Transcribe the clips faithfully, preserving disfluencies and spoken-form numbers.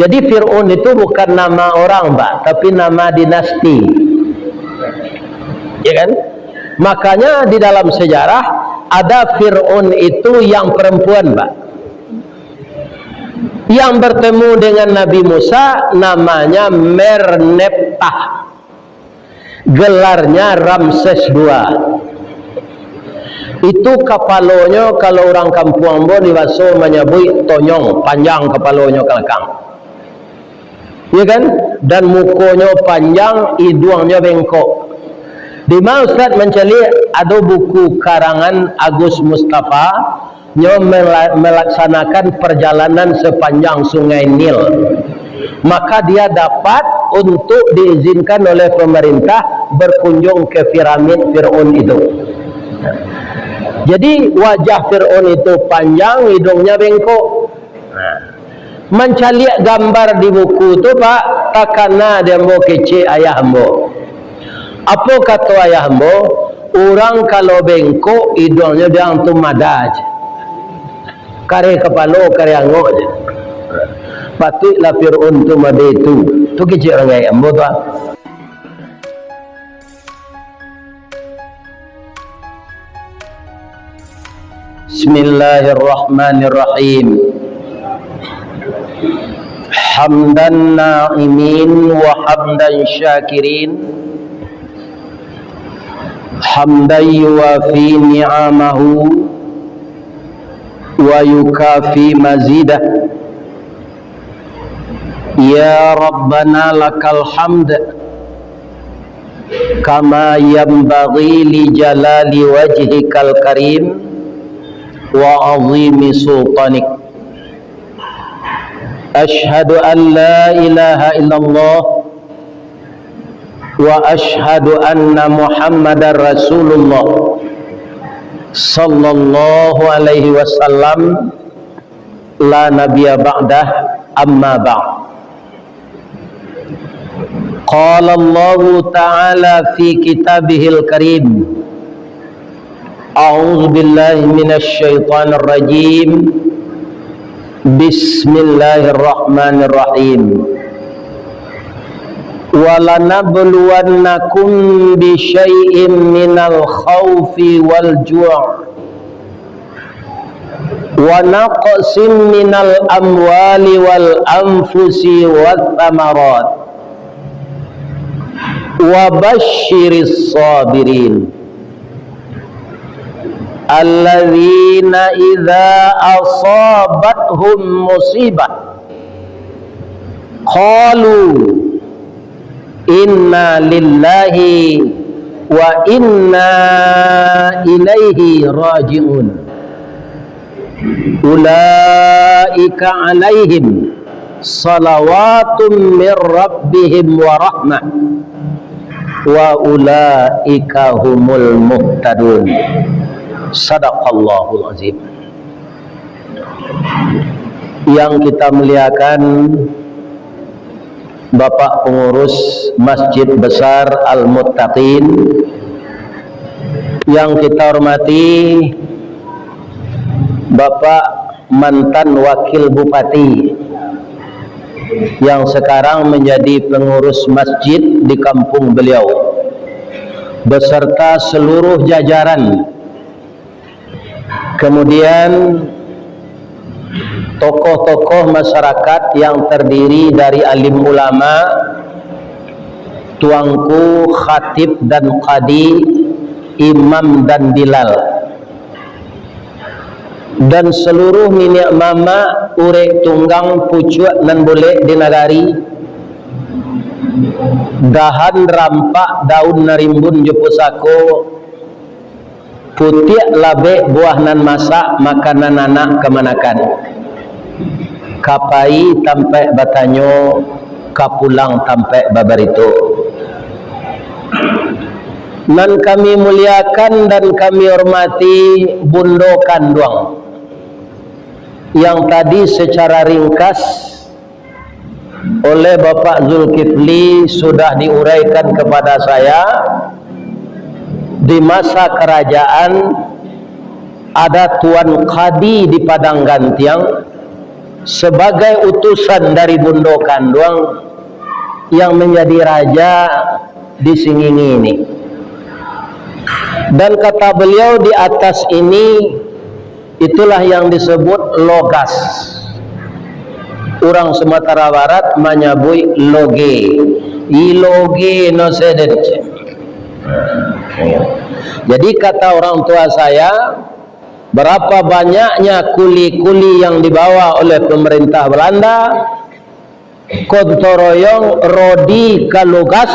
Jadi Fir'aun itu bukan nama orang, Pak, tapi nama dinasti. Ya kan? Makanya di dalam sejarah ada Fir'aun itu yang perempuan, Pak. Yang bertemu dengan Nabi Musa namanya Merneptah. Gelarnya Ramses dua. Itu kapalonyo, kalau urang kampuang ambo di baso manyabuik tonyong, panjang kapalonyo ka lakang. Ya kan? Dan mukonyo panjang, iduangnyo bengkok. Di ma Ustaz mancaliak? Ado buku karangan Agus Mustafa, nyo mela-, melaksanakan perjalanan sepanjang Sungai Nil, maka dia dapat untuk diizinkan oleh pemerintah berkunjung ke piramid Fir'aun itu. Jadi, wajah Fir'aun itu panjang, hidungnya bengkok. Nah, mancaliak gambar di buku tu, Pak, takana di ambo kecek ayah ambo. Apo kato ayah ambo? Urang kalau bengkok, iduangnyo diang tu mada je. Kareh kapalo, kareh angok je. Patuiklah Fir'aun tu mode tu. Tu kecek urang gaek ambo tu, ah. Bismillahirrahmanirrahim. Hamdan na'imin wa hamdan syakirin. Hamdan yuwafi ni'amahu wa yukafi mazidah. Ya Rabbana lakal hamd, kama yanbaghi li jalali wajhikal karim wa azimi sultanik. Asyhadu an la ilaha illallah wa asyhadu anna Muhammadar Rasulullah sallallahu alaihi wasallam, la nabiyya ba'dah, amma ba'd. Qala Allahu ta'ala fi kitabihil karim, a'udzu billahi minasy syaithanir rajim. Bismillahirrahmanirrahim. Walanabluwannakum bisyai'im minal khaufi wal ju', wa naqsim minal amwali wal anfusi wath thamarat, wa basyiris sabirin, alladzina idza asabathum musibah, qalu inna lillahi wa inna ilaihi raji'un. Ulaika alaihim salawatum mir rabbihim wa rahmah, wa ulaika humul muhtadun. Sadaqallahul azim. Yang kita muliakan, Bapak Pengurus Masjid Besar Al-Muttaqin, yang kita hormati Bapak mantan Wakil Bupati yang sekarang menjadi pengurus masjid di kampung beliau, beserta seluruh jajaran. Kemudian, tokoh-tokoh masyarakat yang terdiri dari alim ulama, tuanku, khatib dan qadi, imam dan bilal, dan seluruh niniak mamak, urek tunggang, pucuak nan bulek di nagari, dahan rampak, daun nan rimbun jo pusako, putiak labek buah nan masak, makanan anak kamanakan. Ka pai tampek batanyo, ka pulang tampek babarito. Nan kami muliakan dan kami hormati Bundo Kanduang, yang tadi secara ringkas oleh Bapak Zulkifli sudah diuraikan kepada saya, di masa kerajaan ada Tuan Kadi di Padang Gantiang, sebagai utusan dari bundo kanduang yang menjadi raja di Singingi ini. Dan kata beliau di atas ini, itulah yang disebut logas. Urang Sumatera Barat manyabuik loge. Iloge no seden. Jadi kata orang tua saya, berapa banyaknya kuli-kuli yang dibawa oleh pemerintah Belanda, gotong royong, rodi ka logas,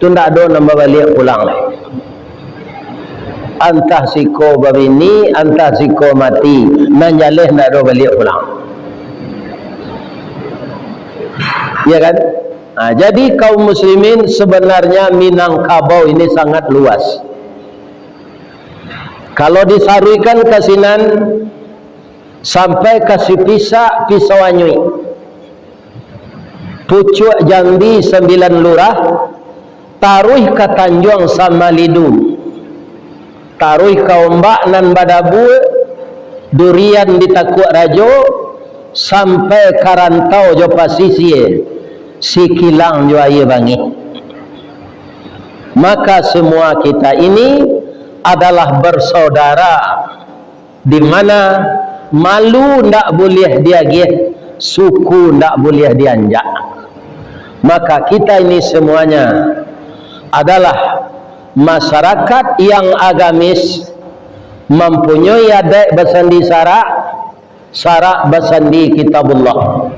tu ndak ado nan babaliak pulang lai. Antah siko babini, antah siko mati, nan jaleh ndak ado baliak pulang. Ya kan? Nah, jadi kaum muslimin, sebenarnya Minangkabau ini sangat luas. Kalau disaruikan ka sinan, sampai ka Sipisak Pisau Anyuik, Pucuak Jambi Sambilan Lurah, taruih ka Tanjuang Samalidu, taruih ka Ombak Nan Badabua, Durian di Takuak Rajo, sampai ka rantau jo pasisia, Sikilang jo Aia Bangih. Maka semua kita ini adalah bersaudara, di mana malu ndak buliah diagiah, suku ndak buliah dianjak. Maka kita ini semuanya adalah masyarakat yang agamis, mampunyoi adaik basandi sarak, sarak basandi Kitabullah.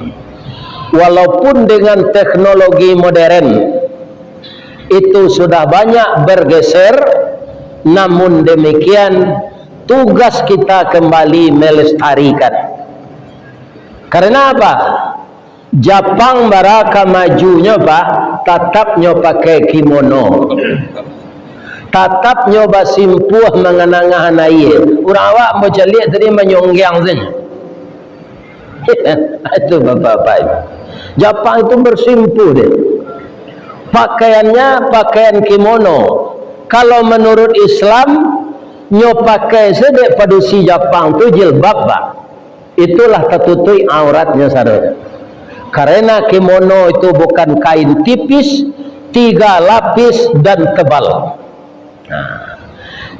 Walaupun dengan teknologi modern itu sudah banyak bergeser, namun demikian tugas kita kembali melestarikan. Karena apa? Japang bara ka majunyo, Pak, tatap nyo pakai kimono. Tatap nyo basimpuah manganangahan aia. Urang awak ambo caliak tadi manyonggiang sajo. Itu bapak-bapak itu. Japang itu bersimpuh dia. Pakaiannya pakaian kimono. Kalau menurut Islam, nyo pakai sajo dek padusi Japang tu jilbab, Pak. Itulah tatutuik auratnyo sadonyo. Karena kimono itu bukan kain tipis, tiga lapis dan tebal. Nah,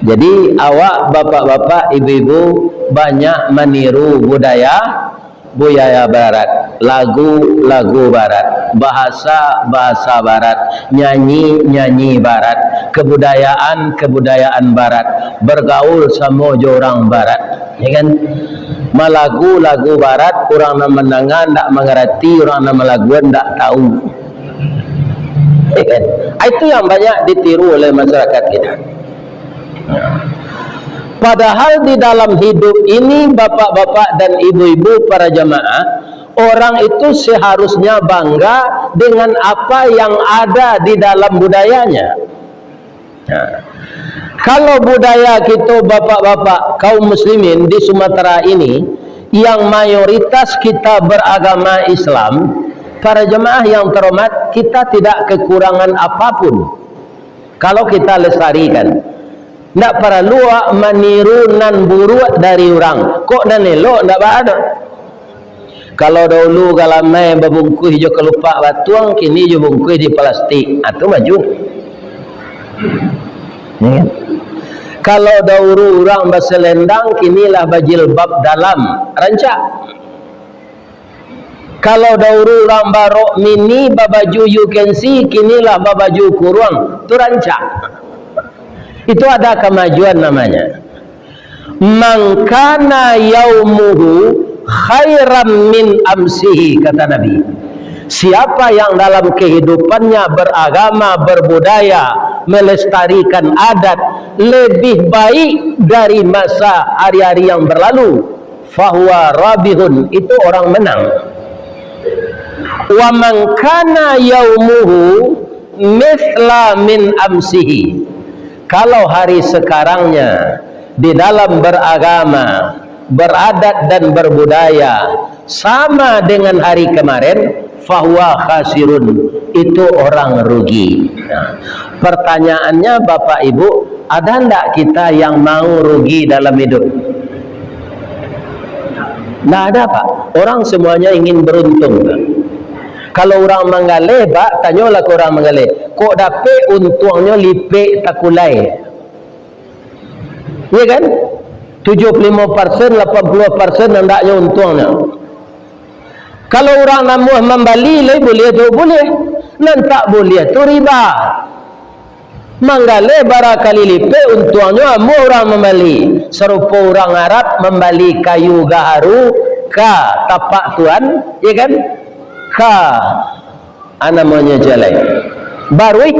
jadi awak bapak-bapak, ibu-ibu banyak maniru budaya, budaya barat, lagu, lagu barat, bahasa, bahasa barat, nyanyi, nyanyi barat, kebudayaan, kebudayaan barat, bergaul samo jo urang barat. Ya kan? Malagu lagu barat, urang nan mandanga ndak mangarati, urang nan malaguan ndak tahu. Ya kan? Ah, itu yang banyak ditiru oleh masyarakat kita. Padahal di dalam hidup ini, bapak-bapak dan ibu-ibu para jamaah, orang itu seharusnya bangga dengan apa yang ada di dalam budayanya. Nah, kalau budaya kito, bapak-bapak, kaum muslimin di Sumatera ini, yang mayoritas kita beragama Islam, para jemaah yang terhormat, kita tidak kekurangan apapun kalau kita lestarikan. Ndak paralu awak maniru nan buruak dari urang. Kok nan elok ndak baa doh. Kalau dahulu galamai babungkuih jo kalupak batuang, kini jo bungkuih di plastik. Ah, tu maju. Ya kan? Kalau dahulu urang baselendang, kini lah bajilbab dalam. Rancak. Kalau dahulu urang barok mini, babaju U K C, kini lah babaju kuruang. Tu rancak. Itu ada kemajuan namanya. "Man kana yaumuhu khairan min amsihi," kata Nabi. Siapa yang dalam kehidupannya beragama, berbudaya, melestarikan adat lebih baik dari masa hari-hari yang berlalu, fahuwa rabihun, itu orang menang. "Wa man kana yaumuhu mithla min amsihi." Kalau hari sekarangnya di dalam beragama, beradat dan berbudaya sama dengan hari kemarin, fahuwa khasirun, itu orang rugi. Nah, pertanyaannya, Bapak Ibu, ada ndak kita yang mau rugi dalam hidup? Ndak ada, Pak. Orang semuanya ingin beruntung, Pak. Kalau urang manggaleh, Pak, tanyolah ka urang manggaleh, kok dapek untuangnyo lipek takulai. Iya kan? Tujuah puluah limo persen, lapan puluah persen andaknyo untuangnyo. Kalau urang namuah mambali, lai buliah tu buliah. Nan tak buliah tu riba. Manggaleh barakali lipek untuangnyo amuah urang mambali. Sarupo urang Arab mambali kayu gaharu ka tapak tuan, iya kan? Ka, a, namonyo jalai. Baruik,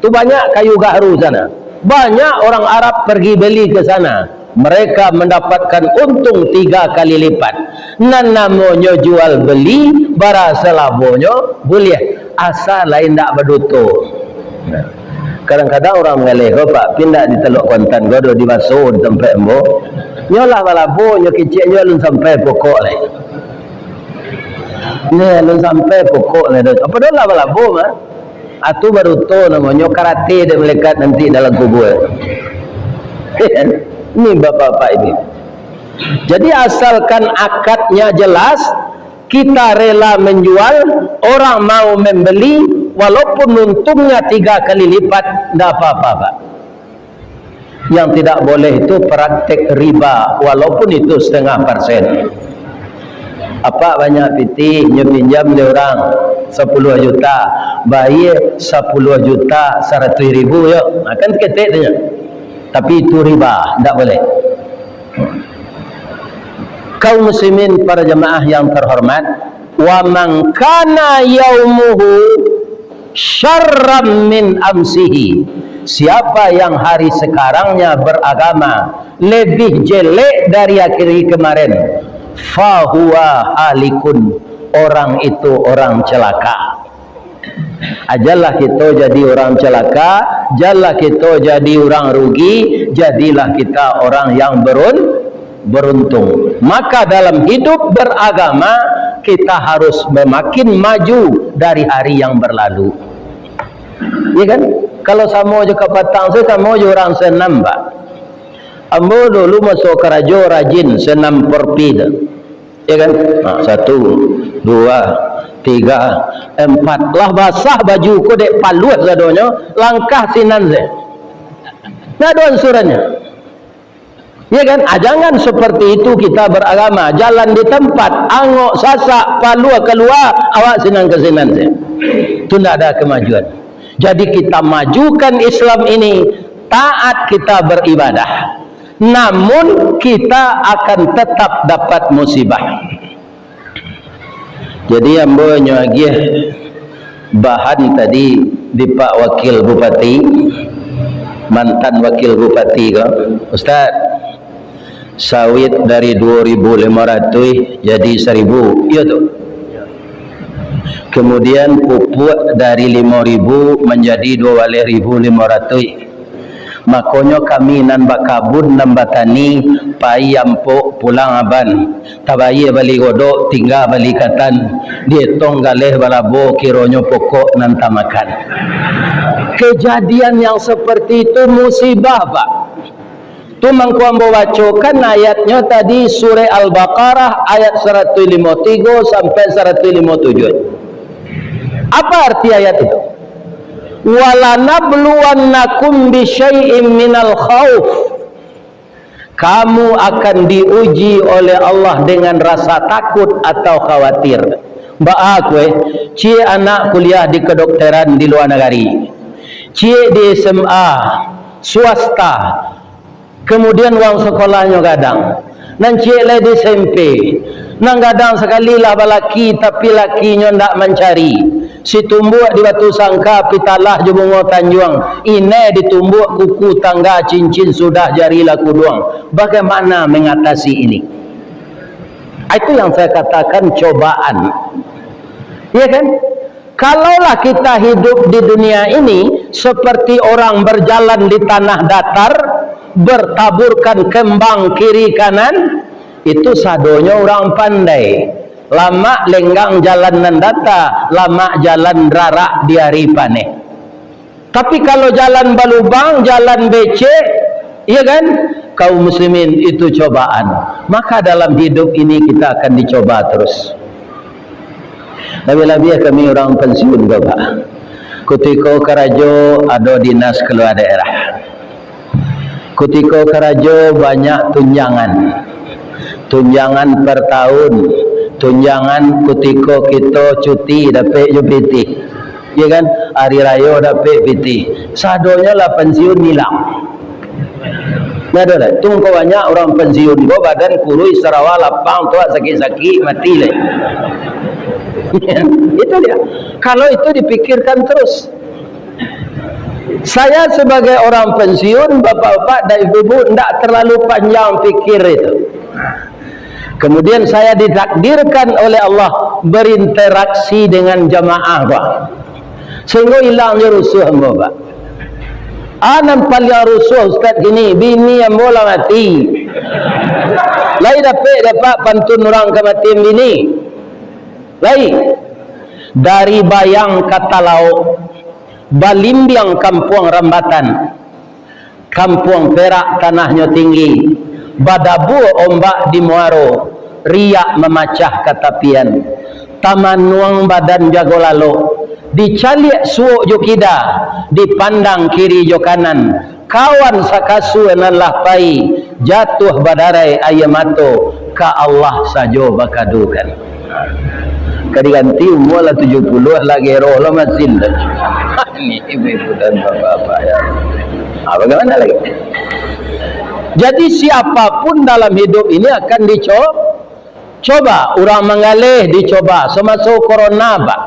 tu banyak kayu gaharu sana. Banyak orang Arab pergi beli ke sana. Mereka mendapatkan untung tiga kali lipat. Nan namonyo jual beli, bara salabonyo buliah, asa lai indak badoto. Kadang-kadang urang manggaleh ko, Pak, pindah di Telok Kuantan ko, do dibaso di tampek ambo. Nyo lah balabo, nyo kecek nyo alun sampai pokok lai. Neh, alun sampai pokok lai do. Apo do lah balabo, mah? Atu badoto namonyo, karate dek malaikat nanti dalam kubua. Ini bapak-bapak ini. Jadi, asalkan akadnya jelas, kita rela menjual, orang mau membeli, walaupun untungnya tiga kali lipat, ndak apa-apa, Pak. Yang tidak boleh itu praktek riba, walaupun itu setengah persen. Apak banyak pitih, nyo pinjam dek urang sapuluah juta, bayia sapuluah juta saratuih ribu, yo. Ha, kan saketek tu nyo. Tapi itu riba, ndak boleh. Kaum muslimin, para jamaah yang terhormat, wa man kana yaumuhu syarran min amsihi. Siapa yang hari sekarangnya beragama lebih jelek dari hari kemarin, fahuwa halikun, orang itu orang celaka. Ajalah kito jadi urang celaka, ajalah kito jadi urang rugi, jadilah kita orang yang berun-, beruntung. Maka dalam hidup beragama, kita harus semakin maju dari hari yang berlalu. Ya kan? Kalau samo jo kapatang, samo jo urang senam, Pak. Ambo dulu masuak karajo rajin senam porpi tu. Ya kan? Ha, satu, dua, tiga, empat. Lah basah baju ko dek paluah sadonyo, langkah sinan se. Ndak ado ansurannyo. Ya kan? Ah, jangan seperti itu kita beragama. Jalan di tempat, angok sasak, paluah kalua, awak sinan ka sinan se. Itu ndak ada kemajuan. Jadi kita majukan Islam ini, taat kita beribadah. Namun kita akan tetap dapat musibah. Jadi ambo nyo agiah bahan tadi di Pak Wakil Bupati, mantan Wakil Bupati ko, "Ustaz, sawit dari dua ribu lima ratus jadi seribu, iyo tu? Kemudian pupuk dari lima ribu manjadi dua baleh ribu lima ratus. Makonyo kami nan bakabun, nan batani, pai ampok pulang aban, tabayia bali godok, tingga bali katan, dietong galeh balabo, kironyo pokok nan tamakan." Kejadian yang seperti itu musibah, Pak. Tu mangko ambo bacokan ayatnyo tadi, Surah Al-Baqarah ayat saratuih limo tigo sampai saratuih limo tujuah. Apa arti ayat itu? "Walanabluwannakum bisyai'im minal khauf." Kamu akan diuji oleh Allah dengan rasa takut atau khawatir. Baa kue, ciek anak kuliah di kedokteran di luar negeri, ciek di S M A swasta, kemudian uang sekolahnyo gadang. Nan ciek lai di S M P, nan gadang sakali lah balaki, tapi lakinyo ndak mancari. Si tumbuak di Batu Sangka, pitalah jo bungo tanjuang, inai di tumbuak kuku tangga, cincin sudah jari lah kuduang. Bagaimana mengatasi ini? Itu yang saya katakan cobaan. Iya kan? Kalaulah kita hidup di dunia ini seperti orang berjalan di tanah datar, bertaburkan kembang kiri kanan, itu sadonyo urang pandai. Lamak lenggang jalan nan data, lamak jalan rarak di ari paneh. Tapi kalau jalan balubang, jalan becek, Iya kan? Kaum muslimin, itu cobaan. Maka dalam hidup ini kita akan dicoba terus. Labiah-labiah kami urang pensiun ko, Pak. Kutiko karajo ado dinas kalua daerah. Kutiko karajo banyak tunjangan. Tunjangan per tahun. Tunjangan kutiko kito cuti dapek jo pitih. Iya kan? Hari rayo dapek pitih. Sadonyo lah pensiun ilang. Nah, ado lah. Tung ko banyak urang pensiun ko, badan kuruih, sarawa lapang, tuak sakik-sakik, mati lah. Itu dia. Kalau itu dipikirkan terus. Saya sebagai orang pensiun, bapak-bapak dan ibu-ibu, ndak terlalu panjang pikir itu. Kemudian saya ditakdirkan oleh Allah berinteraksi dengan jamaah, Pak. Sehingga hilang je rusuh ambo, Pak. Ah, nan paliang rusuh, Ustaz, kini, bini ambo lah mati. Lai dapek dek Apak pantun urang kamatian bini? Lai. Dari Bayang ka Talauk, Balimbiang Kampuang Rambatan, Kampuang Perak tanahnyo tinggi, badabua ombak di muaro, riak mamacah ka tapian. Tamanuang badan jago lalok, dicaliak suok jo kida, dipandang kiri jo kanan, kawan sakasua nan lah pai, jatuah badarai aia mato, ka Allah sajo bakadukan. Ka diganti umua lah tujuah puluah, lah geroh lah masin lah. Ini ibu-ibu dan bapak-bapak ya. Ha, bagaimana lagi? Jadi siapapun dalam hidup ini akan dico-, coba. Urang manggaleh dicoba samaso corona, Pak.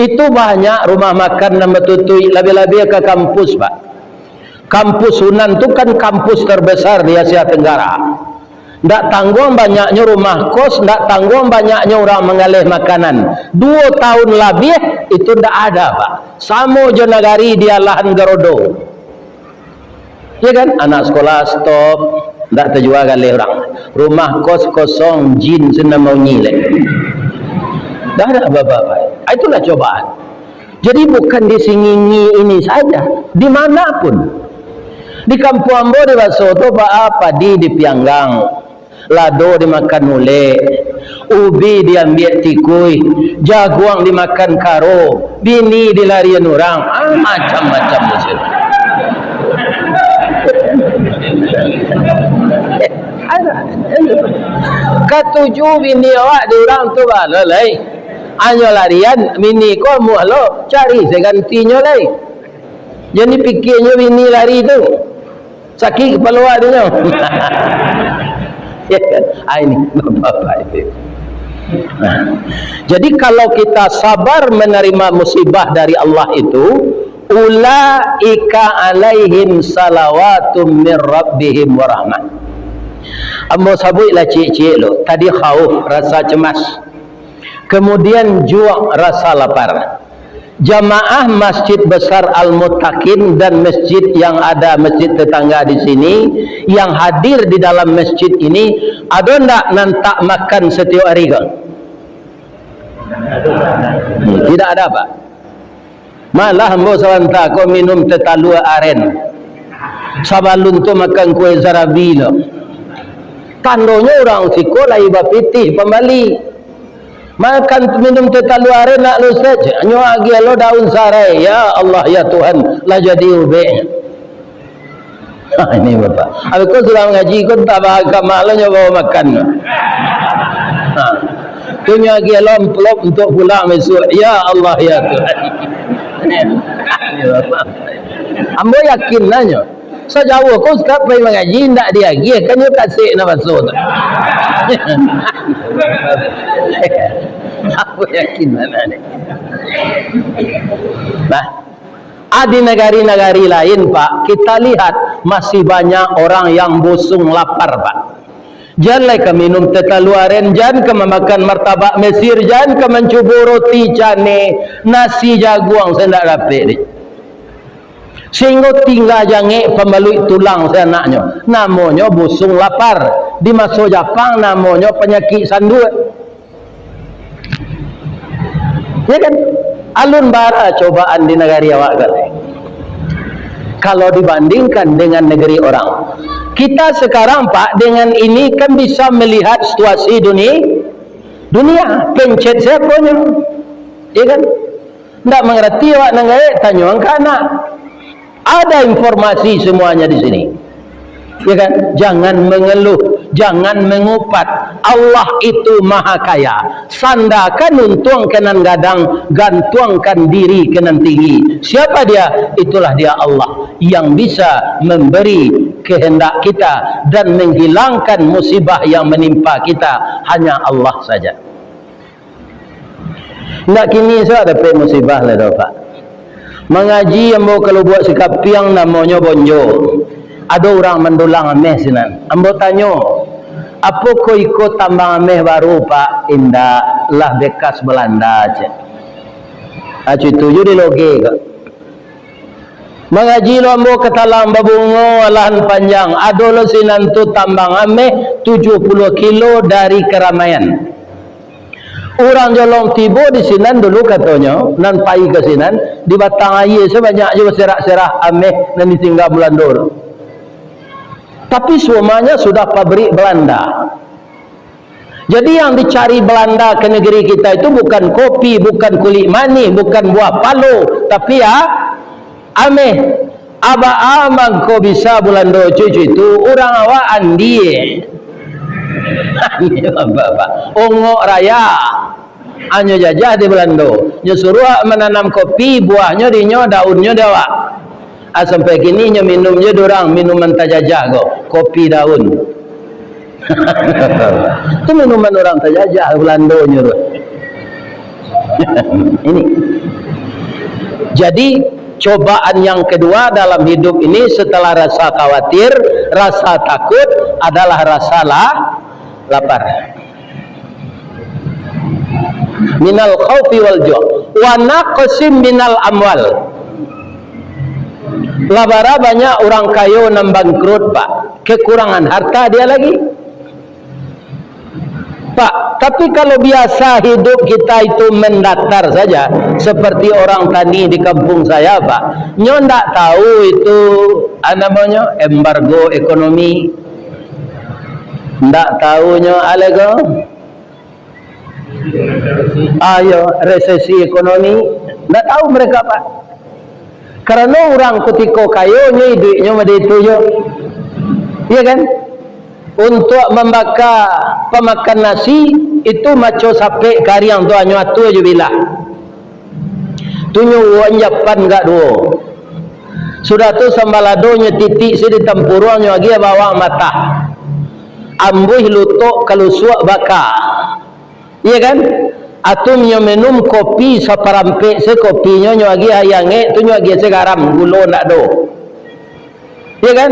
Itu banyak rumah makan nan batutuik, labiah-labiah ka kampus, Pak. Kampus Unan tu kan kampus terbesar di Asia Tenggara. Ndak tangguang banyaknyo rumah kos, ndak tangguang banyaknyo urang manggaleh makanan. Duo tahun labiah itu ndak ada, Pak. Samo jo nagari di alahan garodo. Ya kan? Anak sekolah stop, ndak tajua galeh urang. Rumah kos kosong, jin sinan maunyi lai. Ndak ada apa-apa. Ah, itulah cobaan. Jadi bukan di Singingi ini saja, di mana pun. Di kampuang ambo di Baso tu, Pak, padi dipianggang. Lado dimakan ulek, ubi diambiak tikuih, jaguang dimakan karo, bini dilarian urang, ah, macam-macam di situ. Katuju bini awak di urang tu baa lo lai. Anyo larian, bini ko amuah lo, cari se gantinyo lai. Jan dipikianyo bini lari tu. Sakik kapalo awak tu nyo. Ya kan? Ah, ini bapak-bapak itu. Nah, jadi kalau kita sabar menerima musibah dari Allah itu, ulaika alaihim salawatum mir rabbihim warahmah. Ambo sabuik lah ciek-ciek lo. Tadi khauf, rasa cemas. Kemudian juak, rasa lapar. Jamaah Masjid Besar Al-Muttaqin dan masjid yang ada masjid tetangga di sini, yang hadir di dalam masjid ini, ado ndak nan tak makan setiap hari ko? Hmm, tidak ada, Pak. Malah ambo sabanta ko minum teh talua aren. Sabalun tu makan kue sarabi lo. Tandonyo urang siko lai bapitih pambali. Makan minum teh talua aren nak lo, Ustaz. Nyo agiah lo daun sarai. Ya Allah, ya Tuhan, lah jadi ubek. Ha, ini Bapak. Abih ko sudah mangaji ko, entah bah ka ma lo nyo bao makan. Ha. Tu nyo agiah lo amplop untuak pulang bisuak. Ya Allah, ya Tuhan. Ambo yakin lah nyo. Sajauah ko Ustaz pai mangaji, indak diagiah, kan nyo kasek nan baso tu. Ambo yakin lah nyo. Nah, ah, di nagari-nagari lain, Pak, kita lihat masih banyak orang yang busung lapar, Pak. Jan lai ka minum teh talua aren, jan ka mamakan martabak Mesir, jan ka mancubo roti canai, nasi jaguang se ndak dapek deh. Sehinggo tingga jangek pambaluik tulang se anaknyo. Namonyo busung lapar. Di maso Japang namonyo panyakik sanduak. Ya kan? Alun bara cobaan di nagari awak ko. kalau dibandingkan dengan negeri orang. Kita sekarang, Pak, dengan ini kan bisa melihat situasi duni-, dunia. Pencet siaponyo? Ya kan? Ndak mangarati awak nan gaek, tanyoan ka anak. Ada informasi semuanya di sini. Ya kan? Jangan mengeluh, jangan mengupat. Allah itu maha kaya. Sandakan untuang ka nan gadang, gantuangkan diri ka nan tinggi. Siapa Dia? Itulah Dia Allah yang bisa memberi kehendak kita dan menghilangkan musibah yang menimpa kita. Hanya Allah saja. Ndak kini se dapek musibah lai doh, Pak. Mangaji ambo ka Lubuak Sikapiang, namonyo Bonjo. Ado urang mandulang ameh sinan. Ambo tanyo, "Apokoh iko tambang ameh baru, Pak?" "Indak, lah bekas Balanda," cek. Ah, cuitu ju di loge ko. Mangaji lo ambo ka Talang Babungo, alahan panjang. Ado lo sinan tu tambang ameh tujuh puluh kilo dari Keramaian. Urang Jolong tibo di sinan dulu, katonyo, nan pai ka sinan, di Batang Aia sabanyak jo baserak-serak ameh nan ditingga Balando tu. Tapi semuanya sudah pabrik Balanda. Jadi yang dicari Balanda ke negeri kita itu bukan kopi, bukan kulik manih, bukan buah palo, tapi ya, ameh. Abak amang ko bisa Balando cucu itu, urang awak andie. Andie bapak-bapak. Ongok raya. Anyo jajah di Balando. Nyo suruah mananam kopi, buahnyo di nyo, daunnyo di awak. Ah, sampai kini nyo minum je durang minuman tajajah ko, kopi daun. Tu minuman urang tajajah Balandonyo tu. Ini. Jadi, cobaan yang kedua dalam hidup ini setelah rasa khawatir, rasa takut adalah rasa la-, lapar. Minal khaufi wal ju', wa naqsim minal amwal. Lah bara banyak urang kayo nan bangkrut, Pak. Kekurangan harta dia lagi. Pak, tapi kalau biasa hidup kita itu mendatar saja, seperti orang tani di kampung saya, Pak. Nyo ndak tahu itu, ah, namonyo, embargo ekonomi. Ndak tahu nyo, alego. Ah, iyo, resesi ekonomi. Ndak tahu mereka, Pak. Karano urang kutiko kayo, nyo iduiknyo mode itu jo. Iya kan? Untuak mambaka pamakan nasi, itu maco sapek kariang tu, anyo atua jo bilah. Tu nyo uwan japan gak duo. Sudah tu sambalado nyo titik se di tampuruang, nyo agiah bawang matah. Ambuih lutok kalusuak baka. Iya kan? Atau nyo minum kopi saparampek se kopinyo, nyo agiah aia angek tu, nyo agiah se garam, gulo ndak ado. Iya kan?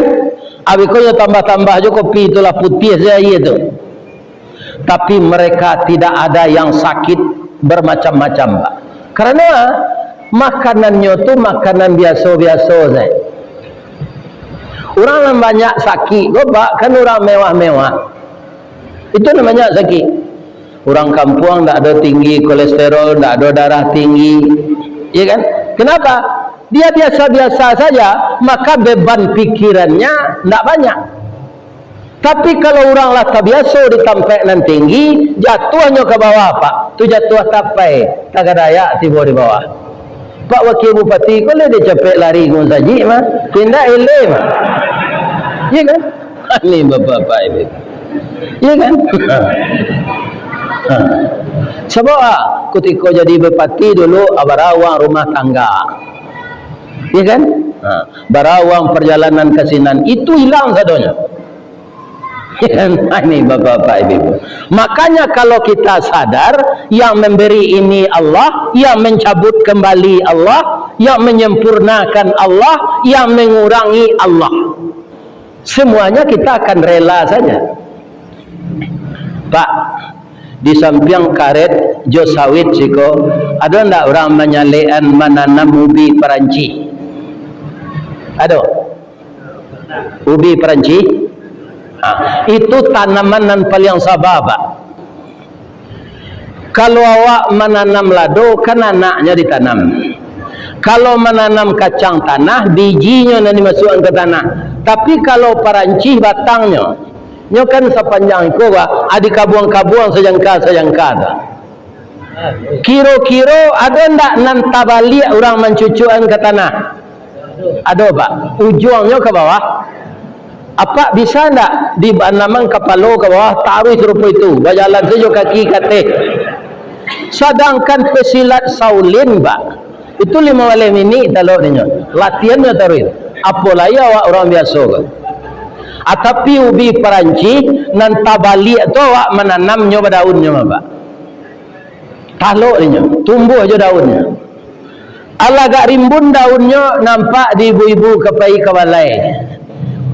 Abih ko nyo tambah-tambah jo kopi tu lah, putiah se aia tu. Tapi mereka tidak ada yang sakit bermacam-macam, Pak. Karena makanannyo tu makanan biaso-biaso saja. Urang nan banyak sakik ko, Pak, kan urang mewah-mewah. Itu namanya sakik. Urang kampuang ndak ado tinggi kolesterol, ndak ado darah tinggi. Iya kan? Kenapa? Dia biasa-biasa saja, maka beban pikirannya ndak banyak. Tapi kalau urang lah tabiaso di tampek nan tinggi, jatuahnyo ka bawah, Pak. Tu jatuah tapai, tagadayak tibo di bawah. Pak Wakil Bupati ko lai dek capek lari ka musajik mah. Indak eleh mah. Iya kan? Ini bapak-bapak ini. Iya kan? Ha. Sabab, ah, kutiko jadi bupati dulu, ah, bara uang rumah tangga. Iya kan? Ha. Bara uang perjalanan ka sinan. Itu hilang sadonyo. Ini bapak-bapak ibu-ibu. Makanya kalau kita sadar, yang memberi ini Allah, yang mencabut kembali Allah, yang menyempurnakan Allah, yang mengurangi Allah. Semuanya kita akan rela saja. Pak, di sampiang karet jo sawit siko, ado ndak urang manyalekan mananam ubi Perancis? Ado? Ubi Perancis. Ha, itu tanaman nan paliang saba, Pak. Kalau awak mananam lado, kan anaknyo ditanam. Kalau mananam kacang tanah, bijinyo nan dimasuakkan ka tanah. Tapi kalau parancih, batangnyo. Nyo kan sapanjang iko, bah, a, dikabuang-kabuang sajangka-sajangka tu. Kiro-kiro ado ndak nan tabaliak urang mancucuakkan ka tanah? Ado, Pak. Ujuangnyo ka bawah. Apak bisa ndak dianamkan kapalo ka bawah, taruih sarupo itu, bajalan sajo kaki ka ateh? Sadangkan pesilat Shaolin, Pak, itu limo baleh minik talok dinyo. Latihan nyo taruih. Apo lai awak urang biaso ko? A, tapi ubi Parancih nan tabaliak tu awak mananamnyo badaunnyo, Pak. Talok dinyo, tumbuah jo daunnyo. Alah agak rimbun daunnyo, nampak di ibu-ibu ka pai ka balai.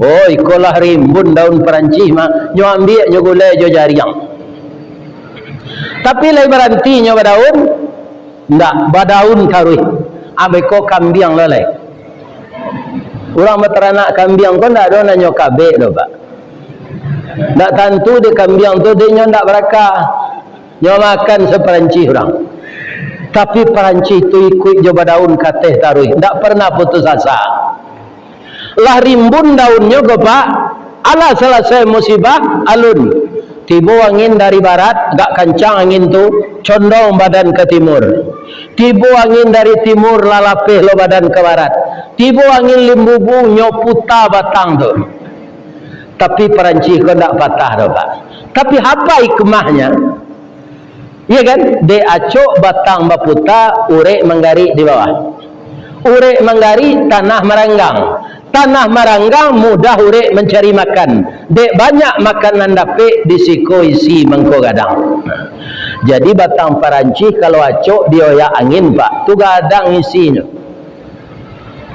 Oh, iko lah rimbun daun Parancih mah, nyo ambiak nyo gulai jo jariang. Tapi lai baranti nyo badaun? Ndak, badaun taruih. Abih ko kambiang lo lai. Urang bataranak kambiang ko ndak ado nan nyo kabek doh, Pak. Ndak tantu dek kambiang tu, dek nyo ndak barakah. Nyo makan saparancih urang. Tapi parancih tu ikuik jo badaun ka ateh taruih, ndak pernah putus asa. Lah rimbun daunnyo ko, Pak, alah salasai musibah, alun. Tibo angin dari barat, agak kancang angin tu, condong badan ka timur. Tibo angin dari timur, lah lapeh lo badan ka barat. Tibo angin limbubu, nyo puta batang tu. Tapi Parancih ko ndak patah doh, Pak. Tapi apa hikmahnyo? Iya kan? Dek acok batang baputa, urek manggarik di bawah. Urek manggarik, tanah maranggang. Tanah maranggang, mudah urek mancari makan. Dek banyak makanan dapek, di siko isi mangko gadang. Jadi batang Parancih kalau acok dioyak angin, Pak, tu gadang isinyo.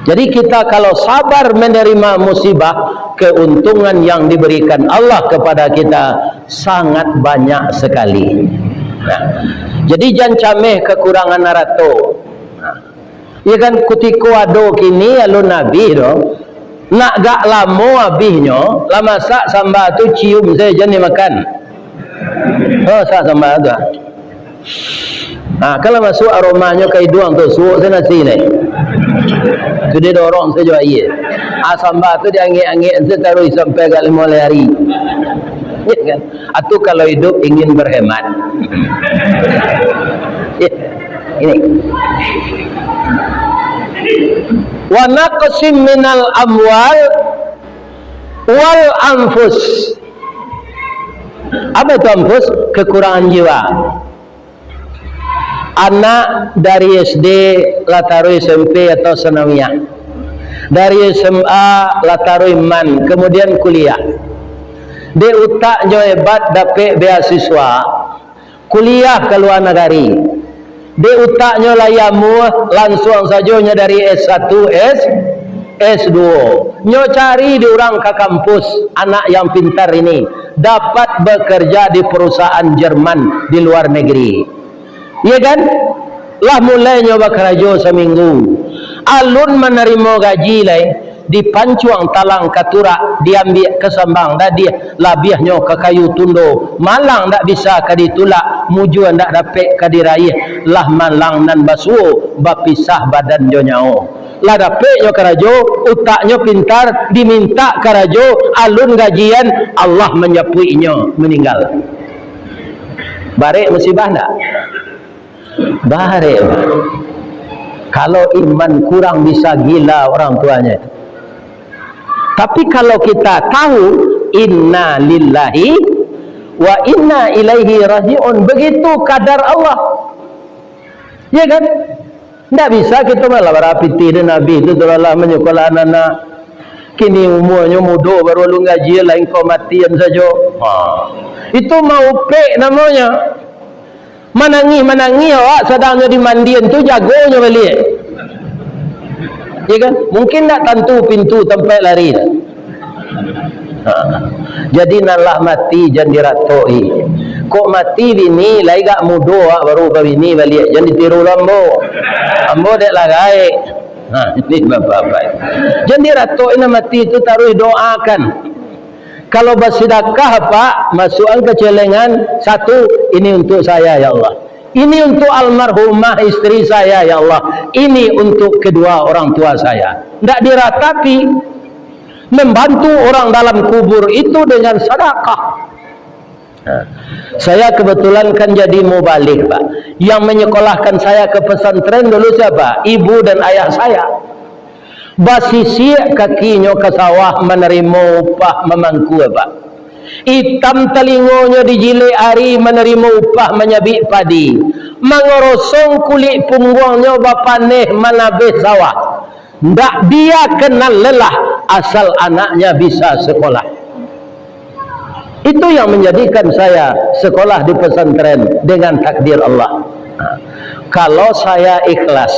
Jadi, kita kalau sabar menerima musibah, keuntungan yang diberikan Allah kepada kita sangat banyak sekali. Nah, jadi, jan cameh kakurangan arato. Nah, iya kan, kutiko ado kini, alun abih doh. Nak gak lamo abihnyo, lah masak samba tu, cium sajo, jan dimakan. Oh, masak samba tu. Ha, kalau masuak aromanyo ka iduang tu, suok se nasi lai. Tu didorong sajo aia. Ha, samba tu diangek-angek se taruih sampai agak limo baleh ari. Ya kan? Atu kalau hidup ingin berhemat. Ya, ini. Wa naqsim minal amwal wal anfus. Apa itu anfus? Kekurangan jiwa. Anak dari S D lah taruih S M P atau sanawiyah. Dari S M A lah taruih man, kemudian kuliah. Dek utaknyo hebat, dapek beasiswa. Kuliah ka lua nagari. Dek utaknyo lah amuah, lansuang sajo nyo dari S satu, S, S dua. Nyo cari di urang ka kampus, anak yang pintar ini dapat bekerja di perusahaan Jerman di luar negeri. Iya kan? Lah mulai nyo bakarajo saminggu. Alun manarimo gaji lai, dipancuang talang ka turak, diambiak ka sambang dadiah, labiahnyo ka kayu tundo, malang ndak bisa ka ditulak, mujua ndak dapek ka diraiah, lah malang nan basuo, bapisah badan jo nyawo. Lah dapek nyo karajo, utaknyo pintar, dimintak karajo, alun gajian, Allah manjapuik inyo, maninggal. Barek musibah ndak? Barek. Kalau iman kurang, bisa gila orang tuanya itu. Tapi kalau kita tahu, inna lillahi wa inna ilaihi raji'un, begitu kadar Allah. Ya kan? Ndak bisa kita malah barapitih dek Nabi tu, tu lah manyukolah anak-anak. Kini umuanyo mudo, baru alun gaji, lain kau matian sajo. Ha. Itu maupek namonyo. Manangih-manangih awak, sadangnyo dimandian tu, jagonyo baliak. Ya kan? Mungkin ndak tantu pintu tampek lari. Ha. Jadi, nan lah mati jan diratoki. Kok mati bini, lai gak mudo awak baru babini baliak, jan ditiru lo ambo. Ambo dek lah gaek. Ha, ini bapak-bapak. Jan diratoki nan mati tu, taruih doakan. Kalau basidakah, Pak, masuakan ka celengan, satu, ini untuk saya, ya Allah. Ini untuk almarhumah istri saya, ya Allah. Ini untuk kedua orang tua saya. Ndak diratapi. Membantu orang dalam kubur itu dengan sedekah. Nah, saya kebetulan kan jadi mubalig, Pak. Yang menyekolahkan saya ke pesantren dulu siapa? Ibu dan ayah saya. Basisiak kakinyo ka sawah manarimo upah mamangkua, Pak. Itam talingonyo dijilek ari manarimo upah manyabik padi. Mangorosong kulik pungguangnyo bapaneh manabeh sawah. Ndak dia kenal lelah, asal anaknya bisa sekolah. Itu yang menjadikan saya sekolah di pesantren dengan takdir Allah. Nah, kalau saya ikhlas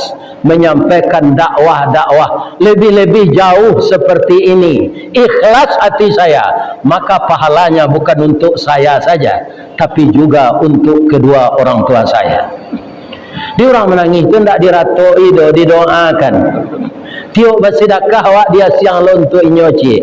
menyampaikan dakwah-dakwah lebih-lebih jauh seperti ini, ikhlas hati saya, maka pahalanya bukan untuk saya saja, tapi juga untuk kedua orang tua saya. Di urang manangih tu ndak diratoi doh, didoakan. Tiok basidakah awak diasiang lo untuak inyo ciek.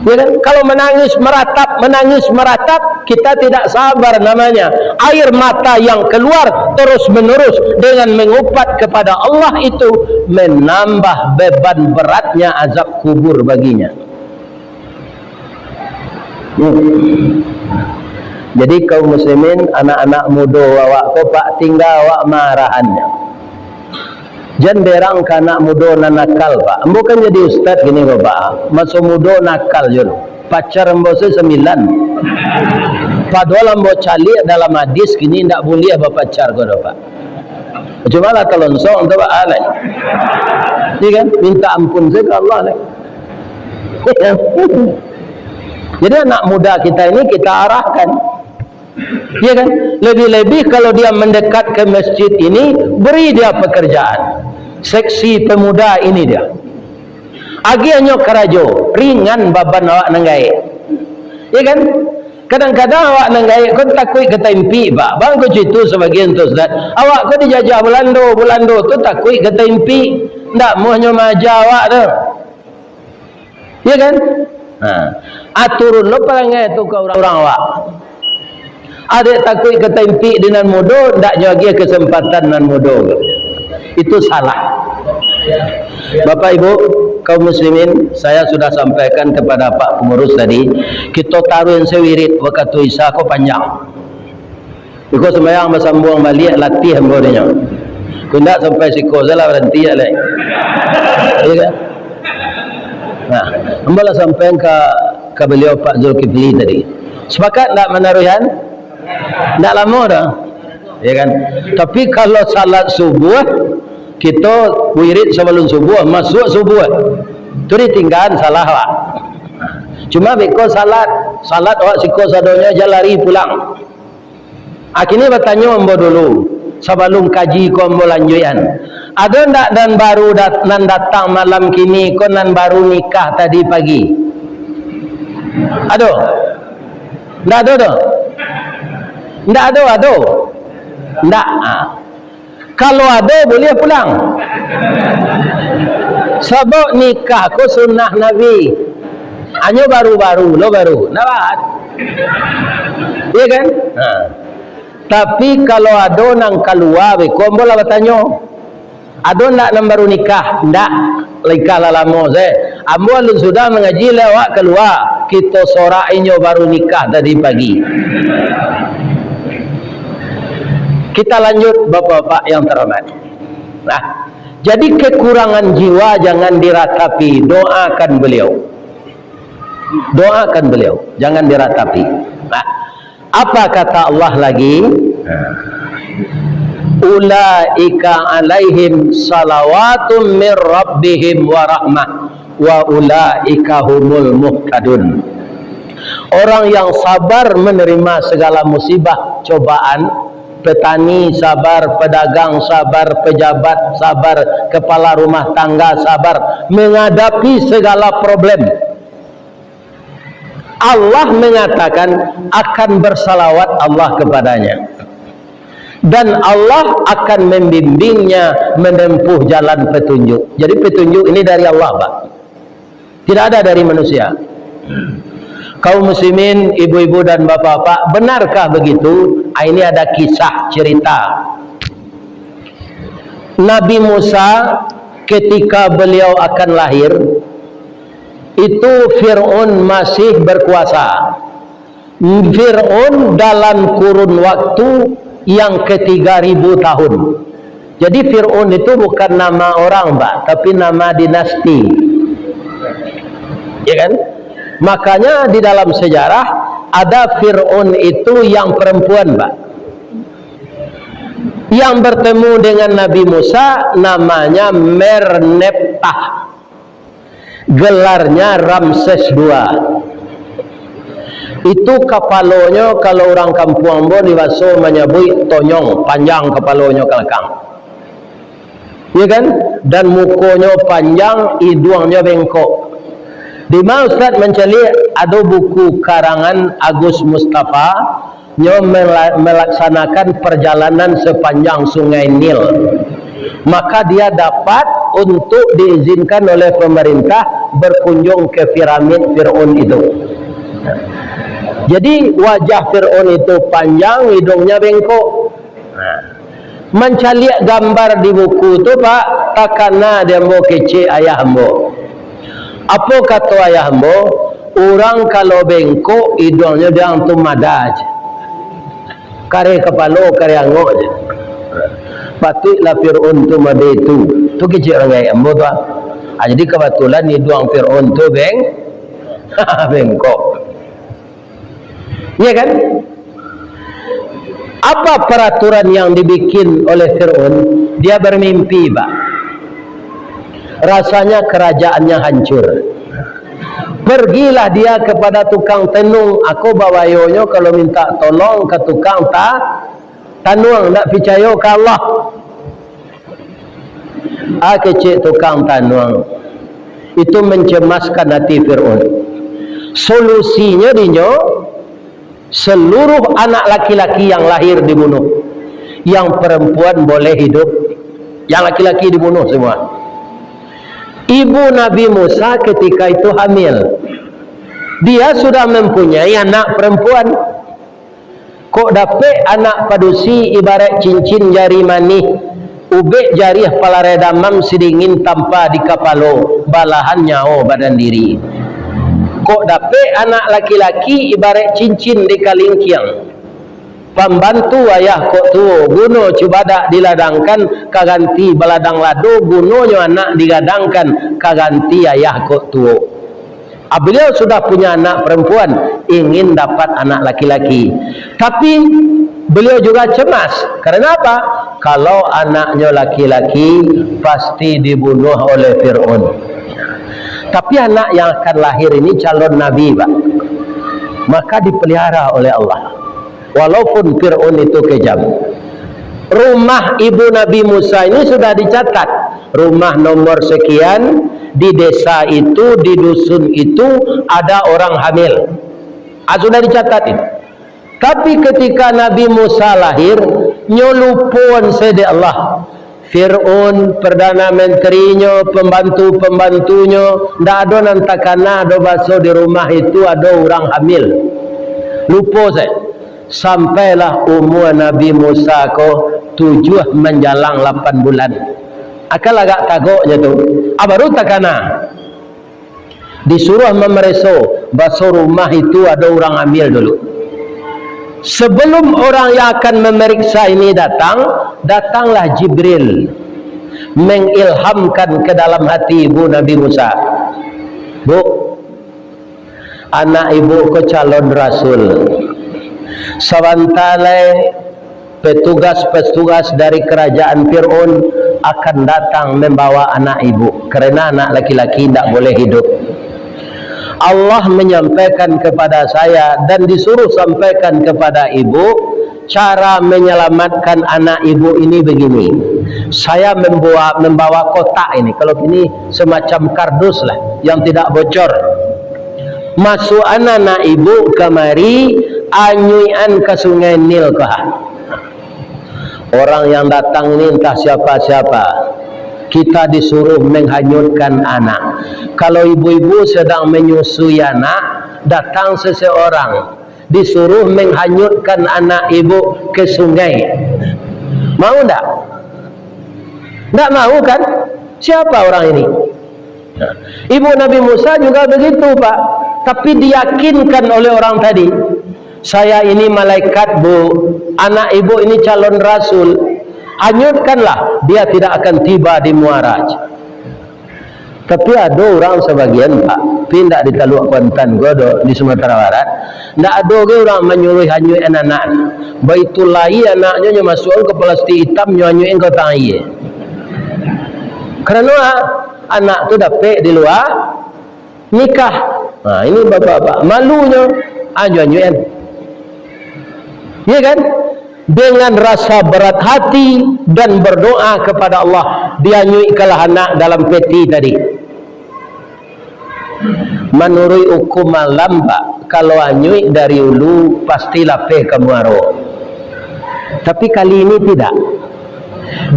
Ya kan? Kalau menangis meratap, menangis meratap, kita tidak sabar namanya. Air mata yang keluar terus-menerus dengan mengupat kepada Allah itu menambah beban beratnya azab kubur baginya. Hmm. Jadi kaum muslimin, anak-anak mudo awak ko, Pak, tingga awak maarahannyo. Jan berang ka anak mudo nan nakal, Pak. Ambo kan jadi ustad kini ko, Pak. Maso mudo nakal jo. Pacar ambo se sambilan. Padohal ambo caliak dalam hadis kini ndak buliah bapacar ko doh, Pak. Cumalah talonsong tu, Pak, alai. Iya kan? Minta ampun saja ke Allah, alai. Jadi anak muda kita ini kita arahkan. Iya kan? Lebih-lebih kalau dia mendekat ke masjid ini, beri dia pekerjaan. Seksi pemuda ini dia. Agiahnyo karajo, ringan baban awak nan gaek. Iya kan? Kadang-kadang awak nan gaek ko takuik ka taimpik, Pak. Bang ko cito sabagian tu, Ustaz. Awak ko dijajah Balando, Balando tu takuik ka taimpik. Ndak muahnyo maaja awak tu. Iya kan? Ha. Aturun lo parangai tu ka urang-urang awak. Adek takuik ka taimpik di nan mudo, ndak nyo agiah kesempatan nan mudo. Itu salah. Bapak Ibu, kaum muslimin, saya sudah sampaikan kepada Pak Pengurus tadi, kito taruih se wirid wakatu Isya ko panjang. Iko sumbayang basambuang baliak, latiah ambo dinyo. Ko indak sampai siko salah baranti alai. Iya kan? Nah, ambo lah sampaian ka, ka beliau Pak Zulkifli tadi. Sepakat ndak manaruihan? Ndak lamo doh. Ya kan? Tapi kalau salat subuh, kito wirid sabalum subuh, masuak subuh. Tu ditinggaan, salah, Pak. Cuma beko salat, salat awak siko sadonyo aja lari pulang. Ah, kini batanyo ambo dulu, sabalum kaji ko ambo lanjuikan. Ado ndak nan baru dat-, nan datang malam kini ko nan baru nikah tadi pagi? Ado? Ndak ado doh? Ndak ado, ado? Ndak. Ah. Kalau ado, buliah pulang. Sabab nikah ko sunnah Nabi. Hanyo baru-baru lo baru. Ndak baat. Iya kan? Ha. Tapi kalau ado nan kalua beko, ambo lah batanyo. Ado ndak nan baru nikah? Ndak. Nikah lah lamo se. Ambo alun sudah mangaji, lah awak kalua. Kito sorak inyo baru nikah tadi pagi. Kita lanjut, Bapak-bapak yang terhormat. Nah, jadi kekurangan jiwa jangan diratapi, doakan beliau. Doakan beliau, jangan diratapi. Nah, apa kata Allah lagi? Nah, ulaika alaihim salawatum mir rabbihim wa rahmah wa ulaika humul muhtadun. Orang yang sabar menerima segala musibah, cobaan, petani sabar, pedagang sabar, pejabat sabar, kepala rumah tangga sabar menghadapi segala problem. Allah mengatakan akan bersalawat Allah kepadanya. Dan Allah akan membimbingnya menempuh jalan petunjuk. Jadi petunjuk ini dari Allah, Pak. Tidak ada dari manusia. Kaum muslimin, ibu-ibu dan bapak-bapak, benarkah begitu? Ah, ini ada kisah cerita. Nabi Musa, ketika beliau akan lahir, itu Fir'aun masih berkuasa. Fir'aun dalam kurun waktu yang ketiga ribu tahun. Jadi Fir'aun itu bukan nama orang, Pak, tapi nama dinasti. Ya kan? Makanya di dalam sejarah ada Fir'aun itu yang perempuan, Pak. Yang bertemu dengan Nabi Musa namanya Merneptah. Gelarnya Ramses dua. Itu kapalonyo, kalau urang kampuang ambo di baso manyabuik tonyong, panjang kapalonyo ka balakang. Ya kan? Dan mukonyo panjang, iduangnyo bengkok. Di ma Ustaz mancaliak? Ado buku karangan Agus Mustafa, nyo mela-, melaksanakan perjalanan sepanjang Sungai Nil. Maka dia dapat untuk diizinkan oleh pemerintah berkunjung ke piramid Fir'aun itu. Jadi, wajah Fir'aun itu panjang, hidungnya bengkok. Nah, mancaliak gambar di buku tu, Pak, takana di ambo kecek ayah ambo. Apo kato ayah ambo? Urang kalau bengkok, iduangnyo diang tu mada je. Kareh kapalo, kareh angok je. Patuiklah Fir'aun tu mode tu. Tu kecek urang gaek ambo tu, ah. Ah, jadi kabatulan iduang Fir'aun tu beng-, bengkok. Iya kan? Apa peraturan yang dibikin oleh Fir'aun? Dia bermimpi, Pak. Rasanya kerajaannya hancur. Pergilah dia kepada tukang tenung. Ako bawayonyo kalau minta tolong ka tukang ta-, tanuang, ndak picayo ka Allah. Ah, kecek tukang tanuang. Itu mencemaskan hati Fir'aun. Solusinya dinyo, seluruh anak laki-laki yang lahir dibunuh. Yang perempuan boleh hidup. Yang laki-laki dibunuh semua. Ibu Nabi Musa ketika itu hamil. Dia sudah mempunyai anak perempuan. Kok dapek anak padusi ibarat cincin jari manih, ubek jariah palareh damam sidingin tampa di kapalo, balahan nyawo badan diri. Kok dapek anak laki-laki ibarat cincin di kalingkiang, pambantu ayah kok tuwo, guno cubadak diladangkan ka ganti baladang lado, gunonyo anak digadangkan ka ganti ayah kok tuwo. Ah, beliau sudah punya anak perempuan, ingin dapat anak laki-laki. Tapi, beliau juga cemas. Karena apa? Kalau anaknyo laki-laki, pasti dibunuh oleh Fir'aun. Tapi anak yang akan lahir ini calon nabi, Pak. Maka dipelihara oleh Allah. Walaupun Fir'aun itu kejam. Rumah ibu Nabi Musa ini sudah dicatat. Rumah nomor sekian, di desa itu, di dusun itu, ada orang hamil. Ah, sudah dicatat itu. Tapi ketika Nabi Musa lahir, nyo lupoan se dek Allah. Fir'aun, Perdana Menterinyo, pembantu-pembantunyo, ndak ado nan takana do baso di rumah itu ado urang hamil. Lupo se. Sampailah umua Nabi Musa ko tujuah manjalang lapan bulan. Akan agak tagoknyo tu. Ah, baru takana. Disuruah mamareso, baso rumah itu ado urang hamil dulu. Sebelum orang yang akan memeriksa ini datang, datanglah Jibril mengilhamkan ke dalam hati ibu Nabi Musa. Bu, anak ibu ko calon rasul. Sabanta lai petugas-petugas dari kerajaan Fir'aun akan datang membawa anak ibu, karena anak laki-laki indak boleh hidup. Allah menyampaikan kepada saya dan disuruh sampaikan kepada ibu, cara menyelamatkan anak ibu ini begini. Saya membawa, membawa kotak ini, kalau kini semacam kardus lah, yang tidak bocor. Masuakan anak ibu kamari, anyuikan ka Sungai Nil ko ha. Orang yang datang ini entah siapa-siapa. Kita disuruh menghanyutkan anak. Kalau ibu-ibu sedang menyusui anak, Datang seseorang, disuruh menghanyutkan anak ibu ke sungai. Mau ndak? Ndak mau, kan? Siapa orang ini? Nah, ibu Nabi Musa juga begitu, Pak. Tapi diyakinkan oleh orang tadi, "Saya ini malaikat, Bu. Anak ibu ini calon rasul. Hanyutkanlah, dia tidak akan tiba di muara." Tapi ado urang sabagian, Pak, tapi indak di Taluak Kuantan ko do, di Sumatera Barat, indak ado ge urang manyuruah hanyuik anak. Baitu lai anaknyo, nyo masuakan ka palastik itam, nyo hanyuikan ka batang aia. Karano, ah, anak tu dapek di lua nikah. Nah, ini bapak-bapak, malunyo, ah, nyo hanyuikan. Iya, kan? Dengan rasa berat hati dan berdoa kepada Allah, dianyuikkanlah anak dalam peti tadi. Manuruik hukum alam, Pak, kalau anyuik dari ulu, pasti lapeh ka muaro. Tapi kali ini tidak.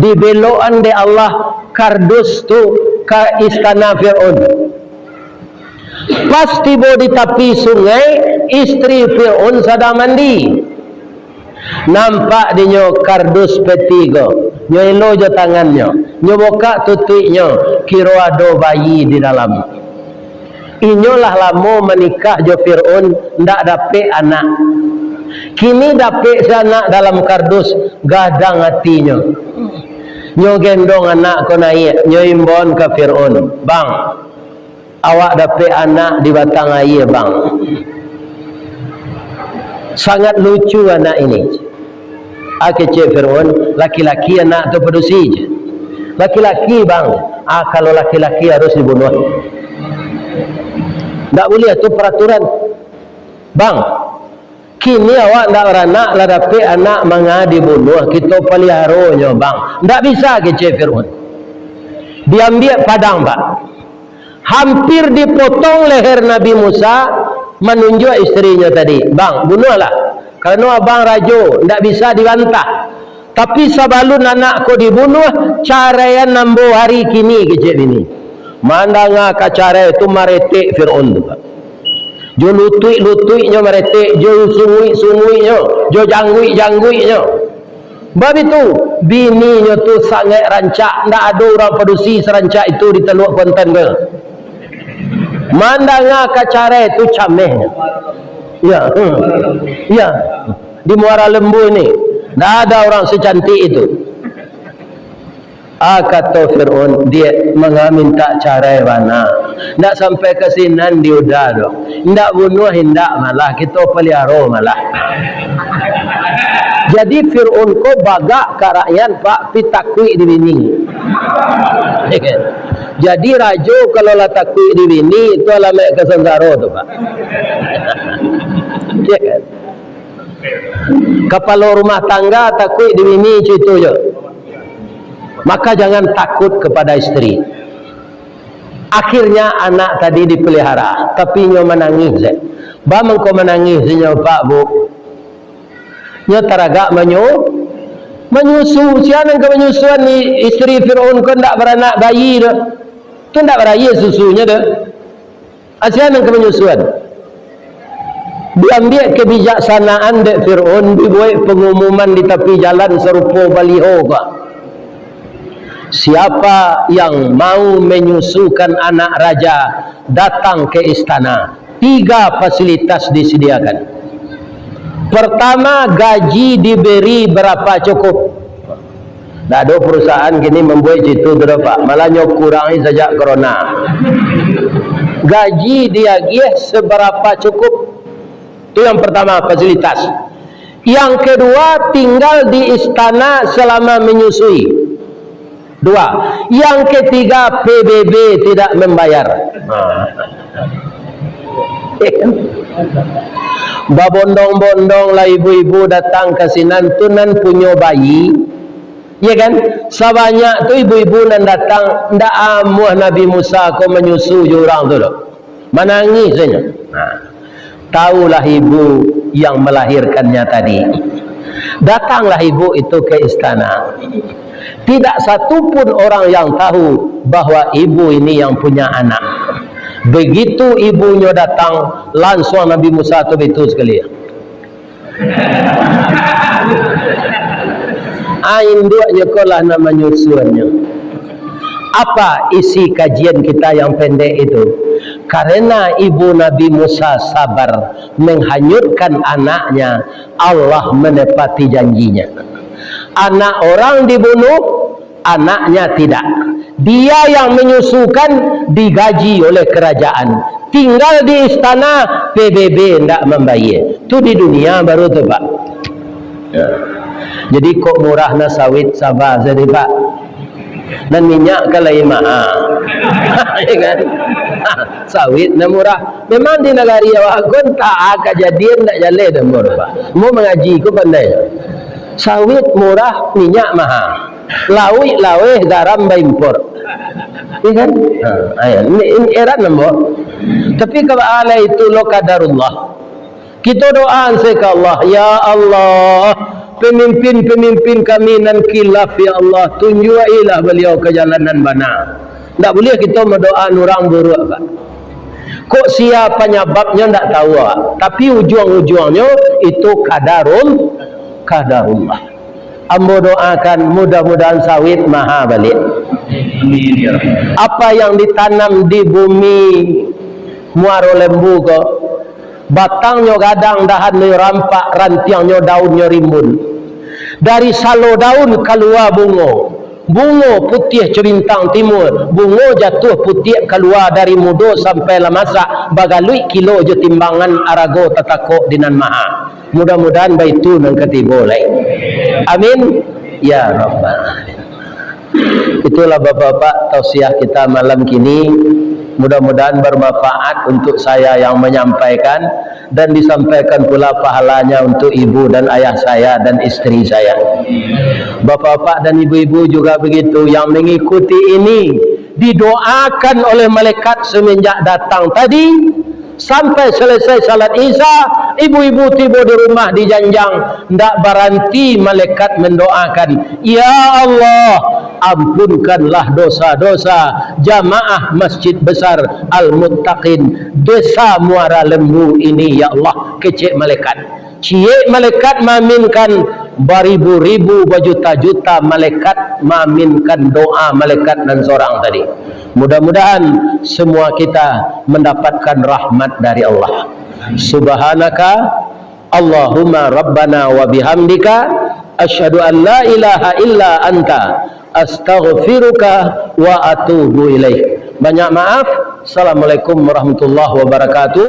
Dibelokan dek Allah kardus tu ka istana Fir'aun. Pas tibo di tapi sungai, isteri Fir'aun sadang mandi. Nampak dinyo kardus peti ko, nyo elo jo tangannyo, nyo bukak tutuiknyo, kiro ado bayi di dalam. Inyo lah lamo manikah jo Fir'aun, ndak dapek anak. Kini dapek se anak dalam kardus, gadang atinyo. Nyo gendong anak ko naiak, nyo imbauan ka Fir'aun, "Bang, awak dapek anak di batang aia, Bang. Sangat lucu anak ini." Ah, kecek Fir'aun, "Laki-laki anak tu padusi?" "Laki-laki, Bang." "Ah, kalau laki-laki harus dibunuah. Ndak buliah, tu peraturan. Bang, kini awak ndak baranak, lah dapek anak manga dibunuah, kito paliharonyo, Bang." "Ndak bisa," kecek Fir'aun. Diambiak padang, Pak. Hampir dipotong leher Nabi Musa, manunjuak isterinyo tadi, "Bang, bunuahlah. Karano abang rajo, ndak bisa dibantah. Tapi sabalun anak ko dibunuah, caraian ambo hari kini," kecek bini. Mandanga ka carai tu, maretek Fir'aun tu, Pak. Jo lutuik-lutuiknyo maretek, jo sunguik-sunguiknyo, jo jangguik-jangguiknyo. Bab itu, bininyo tu sangaik rancak, ndak ado urang padusi sarancak itu di Taluak Kuantan ko. Mandanga ka carai tu cameh. Ya, hmm. Ya, di Muara Lembu ni, ndak ada urang secantik itu. Ah, kato Fir'aun, "Diak, manga mintak carai bana. Ndak sampai ka sinan diuda doh. Indak bunuah indak malah, kito paliharo malah." Jadi Fir'aun ko bagak ka rakyat, Pak, pi takuik di bini. Jadi rajo kalau lah takuik di bini, itu alamaik ka sansaro tu, Pak. Ya kan? Kapalo rumah tangga takuik di bini, cuito jo. Maka jangan takut kepada isteri. Akhirnya anak tadi dipelihara, tapi inyo manangih se. Baa mangko manangih se nyo, Pak, Bu? Nyo taragak manyu-, manyusu. Sia nan ka manyusuan ni, isteri Firaun ko ndak baranak bayi tu. Tu ndak baraia susunyo tu. Sia nan ka manyusuan. Diambiak kebijaksanaan dek Firaun, dibuek pangumuman di tapi jalan sarupo baliho ka. Siapa yang mau menyusukan anak raja, datang ke istana. Tiga fasilitas disediakan. Pertama, gaji diberi berapa cukup. Ndak ado perusahaan kini mambuek cito tu doh, Pak. Malah nyo kurangi sajak corona. Gaji diagiah seberapa cukup. Itu yang pertama, fasilitas. Yang kedua, tinggal di istana selama menyusui. Dua. Yang ketiga, P B B tidak membayar. Ha. Babondong-bondong lah ibu-ibu datang ka sinan tu nan punyo bayi. Ya kan? Sabanyak tu ibu-ibu nan datang, ndak amuah Nabi Musa ko manyusu jo urang tu doh. Manangih sajo. Nah, tahulah ibu yang melahirkannya tadi. Datanglah ibu itu ke istana. Tidak satu pun orang yang tahu bahwa ibu ini yang punya anak. Begitu ibunyo datang, lansuang Nabi Musa tu baitu sakali. Ah, induaknyo ko lah nan manyusuannyo. Apa isi kajian kita yang pendek itu? Karena ibu Nabi Musa sabar menghanyutkan anaknya, Allah menepati janjinya. Anak orang dibunuh, anaknya tidak. Dia yang menyusukan, digaji oleh kerajaan. Tinggal di istana, P B B ndak mambayar. Tu di dunia baru tu, Pak. Ya. Jadi, kok murah na sawit, saba sajo, Pak. Nan minyak kan lain maha. Ya kan? Sawit nan murah. Memang di nagari awak ko antah kajadian ndak jaleh dambur, Pak. Mau mangaji ko pandai. Sawit murah, minyak maha. Lauik laweh, garam baimpor. Ya kan? Ha, ayo. Ini, ini erat nambah. Tapi kalau alai itu lo kadarullah. Kito doa se ka Allah, "Ya Allah, pemimpin-pemimpin kami nan kilaf, ya Allah, tunjuailah baliau ka jalan nan bana." Ndak buliah kito madoa urang buruak, Pak. Kok sia panyababnyo ndak tahu, Pak. Tapi ujuang-ujuangnyo itu kadarul-, kadarullah. Ambo doakan, mudah-mudahan sawit maha baliak. Amin, ya Rabbal. Apa yang ditanam di bumi Muaro Lembu ko, batangnyo gadang, dahannyo rampak, rantiangnyo daunnyo rimbun. Dari salo daun kalua bungo. Bungo putiah co bintang timur, bungo jatuah putiak kalua dari mudo sampai lah masak, bagaluik kilo jo timbangan, arago tatakok di nan maha. Mudah-mudahan baitu nan katibo lai. Amin. Ya Rabbal Alamin. Itulah Bapak-bapak tausiah kita malam kini. Mudah-mudahan bermanfaat untuk saya yang menyampaikan, dan disampaikan pula pahalanya untuk ibu dan ayah saya dan isteri saya. Bapak-bapak dan ibu-ibu juga begitu, yang mengikuti ini didoakan oleh malaikat semenjak datang tadi sampai selesai salat Isya, ibu-ibu tibo di rumah di janjang, ndak baranti malaikat mendoakan, "Ya Allah, ampunkanlah dosa-dosa jamaah Masjid Besar Al-Muttaqin Desa Muara Lembu ini, ya Allah," kecek malaikat. Ciek malaikat maaminkan, baribu-ribu, bajuta-juta malaikat maaminkan doa malaikat nan sorang tadi. Mudah-mudahan semua kita mendapatkan rahmat dari Allah. Subhanaka Allahumma Rabbana wa bihamdika, asyhadu an la ilaha illa anta, astaghfiruka wa atubu ilaik. Banyak maaf. Assalamualaikum warahmatullahi wabarakatuh.